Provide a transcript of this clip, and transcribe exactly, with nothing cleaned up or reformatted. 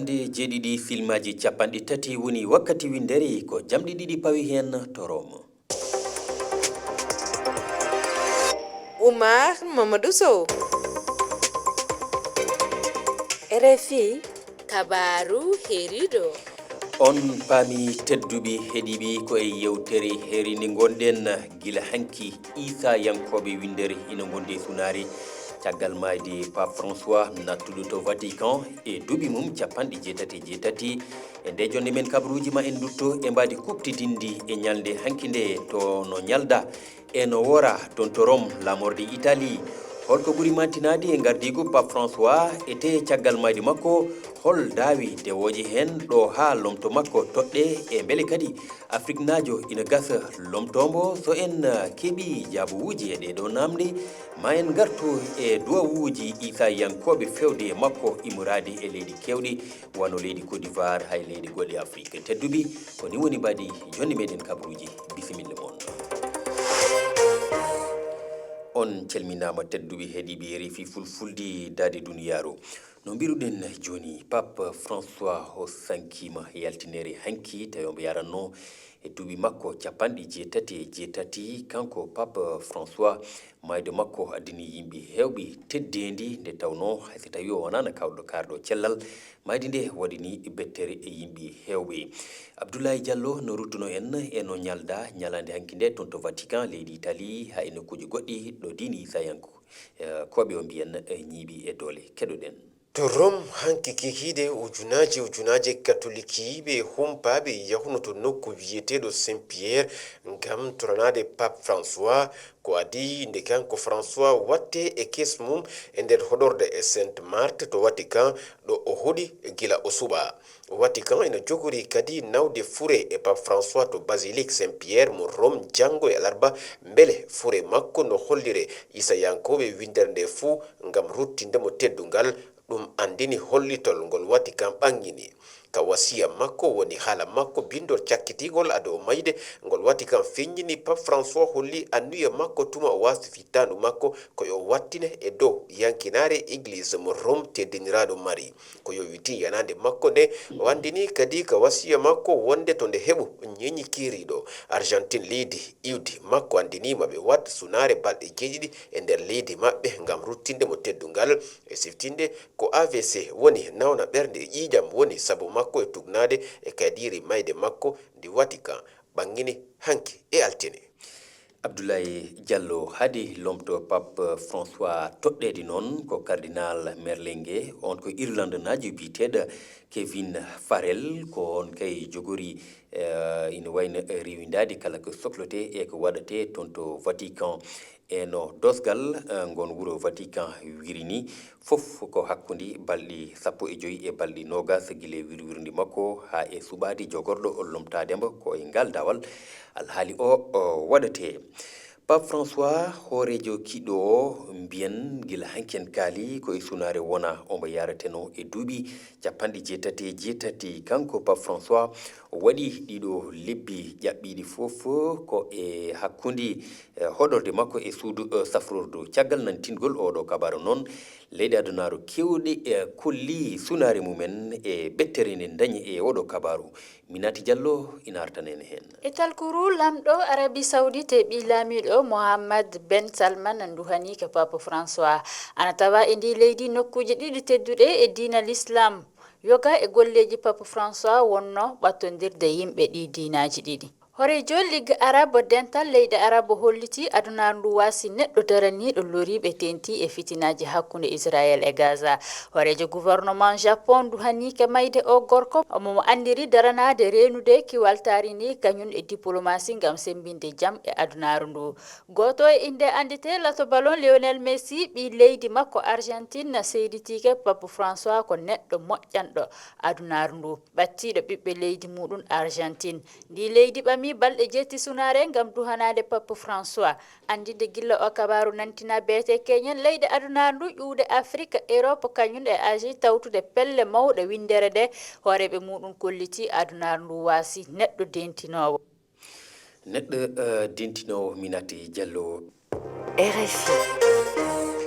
Nde jeeɗiɗi filmaaji capanɗe tati woni wakkati winndere ko jamɗe ɗiɗi pawi heen to Rome. Oumar Mamadou Sow. R F I. Kabaaru heeriiɗo. On paami tedduɓe heɗiiɓe ko e yewtere heerinde ngonɗen gila hanki. Isa yankooɓe winndere ina ngondi e sunaare caggal maayde Pape François nattuɗo to Vatican e duuɓi mum capanɗe jeetati e jeetati. E nde jonde men kabaruuji ma en ndutto e mbaadi kuɓtidinndi e ñalnde hanki nde to no ñalda e no woora toon to Rome laamorde Italie. Holko ɓuri mantinaade e ngardiigu Pape François e te caggal maayde makko? Hol daawi dewooje heen ɗo haa lomto makko toɗɗe e mbele kadi Afriknaajo ina gasa lomtoombo? So en keɓii jaabawuuji e ɗee ɗoo naamnde ma en ngartu e duwawuuji Isa yankooɓe feewde e makko immoraaɗi e leyɗe keewɗe wano leydi Côte d'Ivoire hay leyɗe goɗɗe Afrique. Tedduɓe, ko ni woni mbaadi jonde meɗen kabaruuji. Bisimilla mon. On calminaama tedduɓe heɗiiɓe R F I Fulfulde daade duniyaaru. No mbiruɗen jooni, Pape François o sankiima yaltinere hanki tawi omo yaranno e duuɓi makko capanɗe jeetati e jeetati. Kanko Pape François, maayde makko addini yimɓe heewɓe teddeendi nde tawnoo hay so tawii o wonaano kawɗo kaarɗo cellal, maayde nde waɗini bettere e yimɓe heewɓe. Abdoulaye Diallo no ruttuno en e no ñalda ñalaande hanki nde toon to Vatican leydi Italie haa e nokkuuji goɗɗi ɗo diini Isayanko eh, kooɓe o mbiyan eh, ñiiɓi e doole. Keɗoɗen. To Rome hanki kikiiɗe, ujunaaji ujunaaji katolikiiɓe humpaaɓe yahuno to nokku wiyeteeɗo Saint Pierre ngam toranaade Pape François. Ko adii nde kanko François watte e kees mum e nder hoɗorde e Sainte Marthe to Vatican ɗo o hoɗi gila o suɓaa. Vatican ina jogori kadi nawde fure e Pape François to basilique Saint Pierre mo Rome janngo e alarba, mbele fure makko no hollire Isayankooɓe winndere nde fuu ngam ruttinde mo teddungal. Ɗum anndini hollitol ngol Vatican ɓanngini. Ka wasiya makko woni haala makko binndol cakkitiingol ado o mayde, ngol Vatican feññini Pape François holli anniya makko tuma o waasde fittaandu makko ko yo wattine e dow yankinaare Eglise mo Rome teddiniraaɗo Marie. Ko yowitii yanaande makko nde, o anndini kadi ka wasiya makko wonde to nde heɓu ñeñi kiiriiɗo Argentine leydi iwdi makko anndiniima ɓe waɗ sunaare balɗe jeeɗiɗi e nder leydi maɓɓe ngam ruttinde mo teddungal. E siftinde ko A V C woni nawna ɓernde e ƴiiƴam woni sabu makko e tugnaade e kaydiiri mayde makko ndi Vatican ɓanngini hanki e altine. Abdoulaye Diallo, hade lomto Pape François toɗɗeede noon ko Cardinal Merlenge, on ko Irlande naajo biyeteeɗo Kevin Farrell, ko on kay jogori eh, ina wayno eh, rewindaade kala ko sokletee e ko waɗatee toon to Vatican. E no doosgal eh, ngon wuro Vatican wiri ni, fof ko hakkunde balɗe sappo e joy e balɗe noogas gila e wirwirndi makko haa e suɓaade jogorɗo lomtaade mbo ko e ngal dawal alhaali o o waɗatee. Pape François, hooreejo kiiɗo o, mbiyen gila hanki en kaali ko e sunaare wona omo yareteno e duuɓi capanɗe jeetati e jeetati. Kanko Pape François o waɗi ɗiɗo lebbi ƴaɓɓiiɗi fof ko e hakkunde eh, hoɗorde makko e suudu eh, safrordu. Caggal nantingol oɗo kabaru noon, leyɗe adunaaru kewɗe eh, kolli sunaare mumen e ɓettere nde dañi e oɗo kabaru. Minati Diallo ina artana en heen. E talkuru, laamɗo Arabie Saoudite e ɓiy laamiiɗo Mohammed ben Salman nduhanii ka Pape François. Ana tawaa e ndii leydi nokkuuje ɗiɗi tedduɗe e diina Lislaam, yoga e golleeji Pape François wonnoo ɓattondirde yimɓe ɗii diinaaji ɗiɗi. Horeejo Ligue Arabe Dental leyɗe Arab hollitii adunaaru ndu waasi neɗɗo daraniiɗo loriiɓe teeŋti e fitinaaji hakkunde Israel e Gaza. Horeejo gouvernement Japon duhaniike mayde oo gorko mo mo anndiri daranaade reenude kiwal taariindi kañun e dipolomasi ngam semmbinde jam e adunaaru ndu. Gooto e innde annditee lato balon Lionel Messi, ɓii leydi makko Argentine, seeditiike Pape François ko neɗɗo moƴƴanɗo adunaaru ndu, ɓattiiɗo ɓiɓɓe leydi muuɗum Argentine. Ndii leydi ɓamii balɗe jeetti sunaare ngam duhanaade Pape François. Anndinde gilla oo kabaaru nantinaa beetee keñen leyɗe adunaaru ndu ƴuwde Afrik, Erop kañun e Asie tawtude pelle mawɗe winndere nde. Hooreeɓe muuɗum kollitii adunaaru ndu waasi neɗɗo dentinoowo. Neɗɗo dentinoowo Minati Diallo. R F I.